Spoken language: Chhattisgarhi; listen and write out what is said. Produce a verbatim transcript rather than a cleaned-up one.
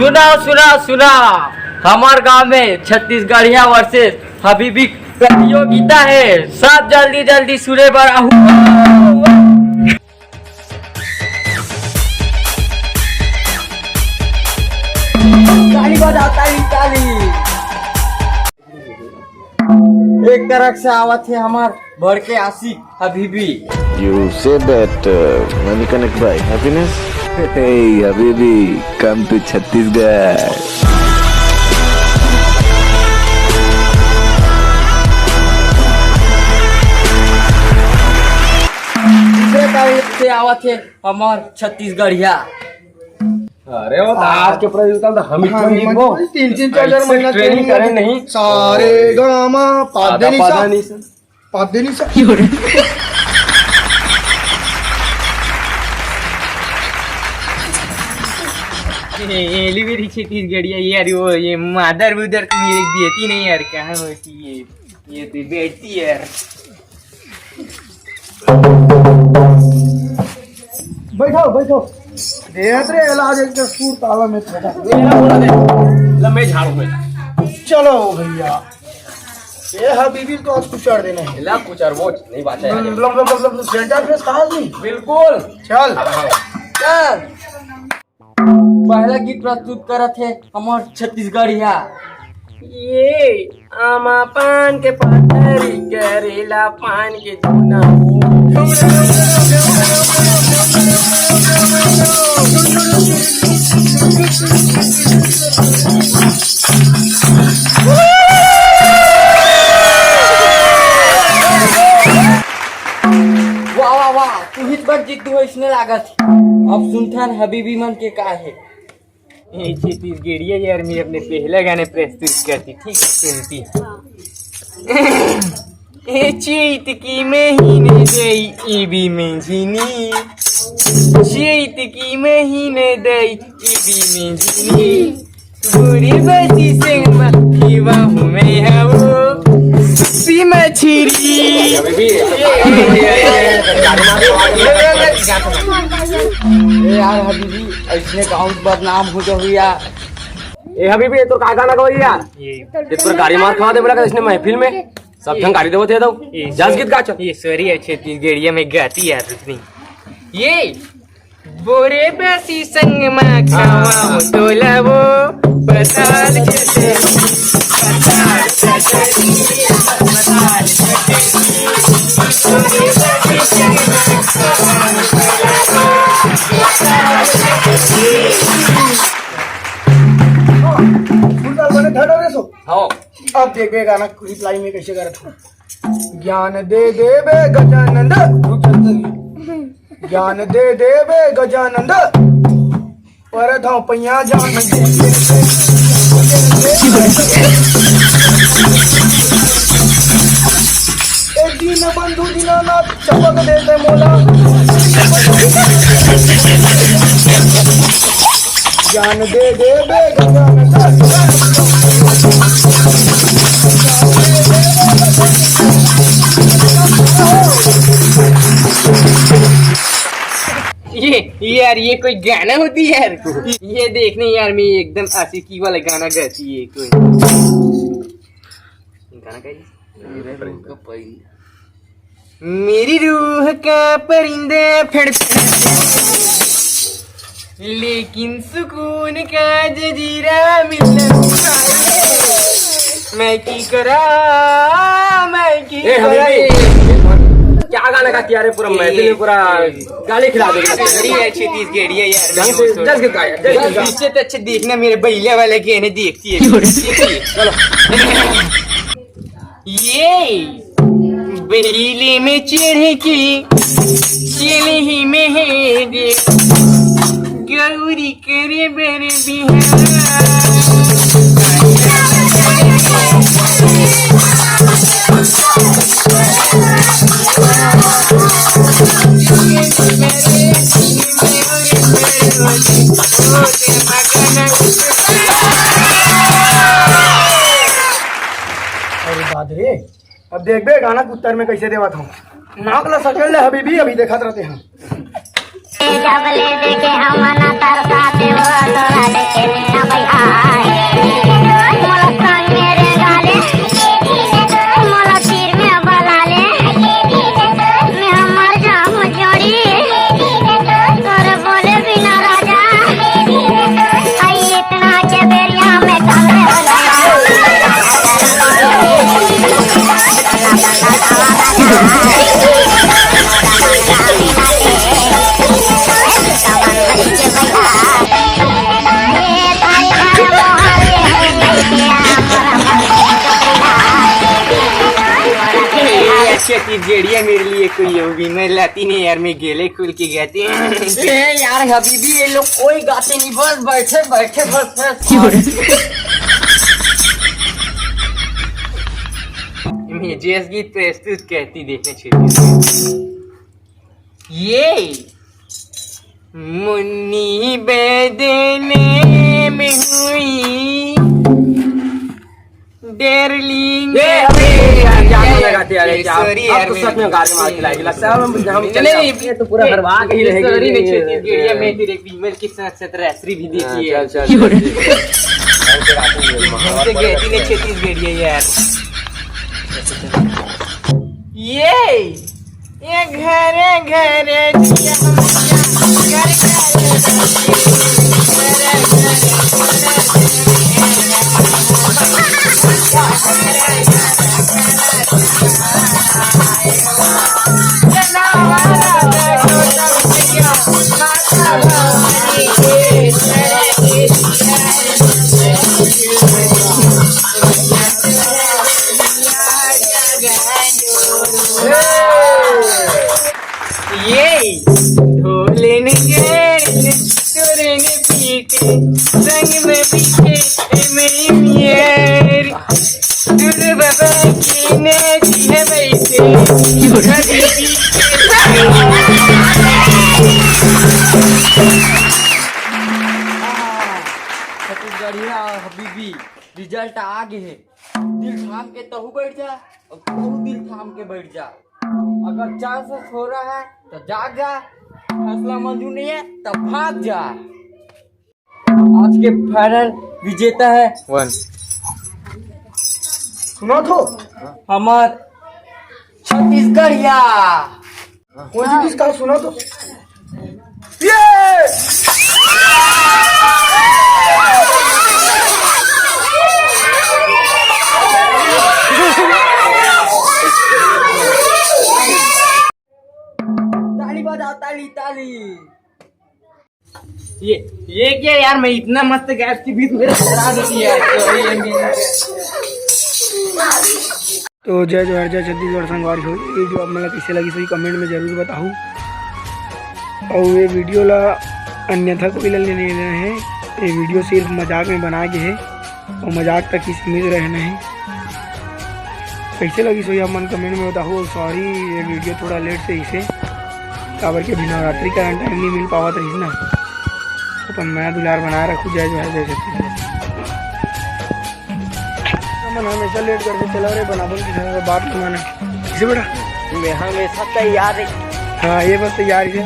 सुना, सुना, सुना, हमर गांव में छत्तीसगढ़िया वर्सेस हबीबी प्रतियोगिता है। सब जल्दी जल्दी सुने बर आहू। ताली बजाओ, ताली, ताली। एक तरफ से आवत हे हमर बड़के आशिक Habibi. You say that, uh, money connect buy happiness? Hey, Habibi, come to Chhattisgarh. दूसरे तरफ से आवत हे हमर छत्तीसगढ़िया। अरे, वो तो आज के प्रतियोगिता में तो हम ही हाँ, तो जीतबो। तीन, तीन, चार, चार ऐसे महीना training training करे करके नहीं। सारे गामा, पादा, पादा, पादा सा। नहीं सा। पाप देनी सा। एली मेरी छत्तीसगढ़िया यार, वो ये मादर उदर तो मेरे देती नहीं यार, कहाँ होती है ये तो बैठती यार। बैठो, बैठो। देहत रे इलाज एक सूर ताला में फंसा। मेरा बोला दे, लम्बे झाड़ू में। चलो भैया, ये हबीबी तो आज कुचर देना है। ला कुचर वो नहीं बात है। Lump, lump, lump, lump, centre face कहाँ नहीं? बिल्कुल। चल। चल। पहला गीत प्रस्तुत करत हे हमर छत्तीसगढ़िया। ये आमा पान के पतरी, करेला पान के जूना। वाह, वाह, वाह, तू ही बड़ जिद्दी हो, इसने लागत। अब सुनथन हबीबी मन के का हे। ए छत्तीसगढ़िया यार, मैं अपने पहला गाने प्रस्तुत करती, ठीक है, सुनती। ए चैत की महीने दई, ई भी मंझिनी। चैत की महीने दई, ई भी मंझिनी। बुरी बची संग मा, पीवा हूँ मैं हवो। सी मछरी। ए यार हबीबी, ऐसने गाँव बदनाम हो जाहू यार। ए हबीबी, ये तो का गाना गवई यार? ये ये पूरा गाड़ी मार खवा दे बोला इसने महफिल में। सब ठन गाड़ी देवत हे तो। ये जस गीत गा चल। ये सॉरी है, छत्तीसगढ़िया में गाती यार इतनी। ये बोरे बेसी संग मा खावा हो तोला वो पताल चटनी, पताल चटनी, पताल चटनी। बोरे बेसी संग मा खावा हो तोला वो पताल चटनी। सुंदर बने धड़ो रे सो। हाँ। अब देख बे गाना रिप्लाई में कैसे करत हूँ। ज्ञान दे दे बे गजानंद, रुक जा तनी। ज्ञान दे दे बे गजानंद, पर धाव पैया जान दे। ए दीन बंधु दीनानाथ, चपक दे दे मोला। ज्ञान दे दे बे गजानंद। ये, ये यार, ये कोई गाना होती है यार? ये देखने यार, मैं एकदम आशिकी वाला गाना गाती है कोई। गाना गाइए। मेरी रूह का परिंदा फड़, लेकिन सुकून का जजीरा मिलना। मैं की करा, मैं की ए, करा। हबीबी, क्या गाना गाती यार, पूरा महफिल में पूरा गाली खिला देगी। सही है, अच्छी चीज गेड़ी है यार। ढंग से, जस के गाया, जस के गाया। पीछे तो अच्छे देखना, मेरे भैया वाले के ने देखती है। चलो। ये बहेली में चढ़ के चलही में है रे, गौरी करे बर बिहार। अरे दाद रे, अब देख बे गाना के उत्तर में कैसे देवत हूँ। नाक ला सकेल ले हबीबी, अभी देखत रहते हैं। जब ले देखे हम ना तरसाते हो, तोरा देखे में ना छत्तीसगढ़िया मेरे लिए कोई होगी, मैं लाती नहीं यार, मैं गेले खुल के गाती। ए यार हबीबी, ये लोग कोई गाते नहीं, बस बैठे बैठे बस, बस। मैं जेस गीत प्रस्तुत करती, देखना चाहिए। ये मुन्नी बदने में हुई डार्लिंग। ए, अबे यार, क्या तो लगाते यार, क्या? Sorry अब यार, तो मैं सच में गाली मार के लाएगी, लगता है हम, हम चले नहीं, जाओ। ये तो पूरा हरवा के ही रहेगी। Sorry, मैं छत्तीसगढ़िया में तेरे विमल के साथ साथ रात्रि भी देखी है। हाँ, चल, चल, चल, चल। हमसे कहती नहीं छत्तीसगढ़िया यार। ये ये घरे घरे दिया, घर घर ये ढोलन के सुरन पीटे, संग में पीटे एमे यार। गुरु बाबा की ने दी है वैसे। छत्तीसगढ़िया हबीबी, रिजल्ट आ गे हे। दिल थाम के तहू बैठ जा और तहू दिल थाम के बैठ जा। अगर चांसेस हो रहा है तो जाग जा, फैसला मंजूर नहीं है तो भाग जा। आज के फाइनल विजेता है वन। सुनो तो, हमार छत्तीसगढ़िया। कौन सी चीज का सुनो तो? ये ताली बजाओ, ताली, ताली। ये ये क्या यार, मैं इतना मस्त गैस के बीच में डरा देती है। तो जय जोहार, जय छत्तीसगढ़ संगवारी हो। ये वीडियो आप मन ला कइसे लगिस होही, कमेंट में जरूर बताहू। और ये वीडियो ला अन्यथा कोई ला लेने नहीं है, ये वीडियो सिर्फ मजाक में बना के है और मजाक तक ही सीमित रहना है। कइसे लगिस होही आप मन कमेंट में बताहू। और सॉरी, ये वीडियो थोड़ा लेट से इसे काबर के अभी नवरात्रि कारण टाइम नहीं मिल पावत रहिस ना। अपन मया दुलार बनाए रखू। जय जोहार, जय छत्तीसगढ़। मन हमेशा लेट करके चला रे, बनाबन की खाना बात नहीं माने। किसे बेटा? मैं हमेशा तैयार है। हाँ, ये बस तैयार ही है।